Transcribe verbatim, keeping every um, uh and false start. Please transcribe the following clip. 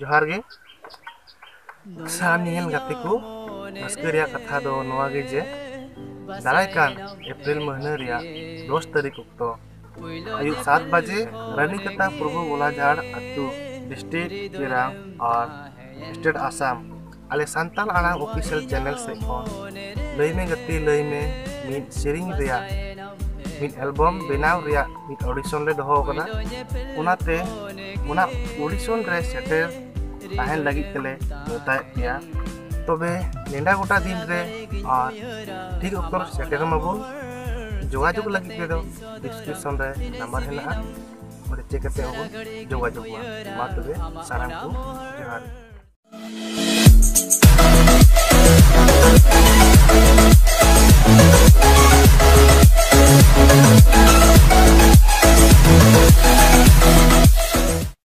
ᱡᱚᱦᱟᱨ ᱜᱮ᱾ ᱥᱟᱱᱟᱢ ᱧᱮᱧᱮᱞ ᱜᱟᱛᱮ ᱠᱚ, ᱨᱟᱹᱥᱠᱟᱹ ᱨᱮᱭᱟᱜ ᱠᱟᱛᱷᱟ ᱫᱚ ᱱᱚᱣᱟ ᱜᱮ ᱡᱮ ᱫᱟᱨᱟᱭ ᱠᱟᱱ ᱮᱯᱨᱤᱞ ᱢᱟᱹᱦᱱᱟᱹ ᱨᱮᱭᱟᱜ ᱫᱚᱥ ᱛᱟᱹᱨᱤᱠᱷ ᱚᱠᱛᱚ ᱟᱹᱭᱩᱵ ᱥᱟᱛ ᱵᱟᱡᱮ ᱨᱟᱱᱤᱠᱟᱛᱟ ᱯᱨᱚᱵᱷᱩ ᱜᱳᱞᱟᱡᱷᱟᱲ ᱟᱹᱛᱩ, ᱰᱤᱥᱴᱨᱤᱠᱴ ᱪᱤᱨᱟᱝ ᱟᱨ ᱥᱴᱮᱴ ᱟᱥᱟᱢ, ᱟᱞᱮ ᱥᱟᱱᱛᱟᱲ ᱟᱲᱟᱝ ᱚᱯᱷᱤᱥᱤᱭᱟᱞ ᱪᱮᱱᱮᱞ ᱥᱮᱫ ᱠᱷᱚᱱ ᱞᱟᱹᱭ ᱢᱮ ᱜᱟᱛᱮ ᱞᱟᱹᱭ ᱢᱮ ᱢᱤᱫ ᱥᱮᱨᱮᱧ ᱨᱮᱭᱟᱜ ᱢᱤᱫ ᱮᱞᱵᱟᱢ ᱵᱮᱱᱟᱣ ᱨᱮᱭᱟᱜ ᱢᱤᱫ ᱚᱰᱤᱥᱚᱱ ᱞᱮ ᱫᱚᱦᱚ ᱟᱠᱟᱫᱟ᱾ ᱚᱱᱟᱛᱮ ᱚᱱᱟ ᱚᱰᱤᱥᱚᱱ ᱨᱮ ᱥᱮᱴᱮᱨ ᱛᱟᱦᱮᱱ ᱞᱟᱹᱜᱤᱫ ᱛᱮᱞᱮ ᱱᱮᱣᱛᱟᱭᱮᱫ ᱯᱮᱭᱟ᱾ ᱛᱚᱵᱮ ᱱᱮᱰᱟ ᱜᱚᱴᱟ ᱫᱤᱱ ᱨᱮ ᱟᱨ ᱴᱷᱤᱠ ᱚᱠᱛᱚ ᱨᱮ ᱥᱮᱴᱮᱨ ᱢᱟᱵᱚᱱ᱾ ᱡᱳᱜᱟᱡᱳᱜᱽ ᱞᱟᱹᱜᱤᱫ ᱛᱮᱫᱚ ᱰᱤᱥᱠᱨᱤᱯᱥᱚᱱ ᱨᱮ ᱱᱟᱢᱵᱟᱨ ᱦᱮᱱᱟᱜᱼᱟ, ᱚᱸᱰᱮ ᱪᱮᱠ ᱠᱟᱛᱮ ᱦᱚᱸᱵᱚᱱ ᱡᱳᱜᱟᱡᱳᱜᱽ ᱢᱟ᱾ ᱢᱟ ᱛᱚᱵᱮ ᱥᱟᱱᱟᱢ ᱠᱚ ᱡᱚᱦᱟᱨ᱾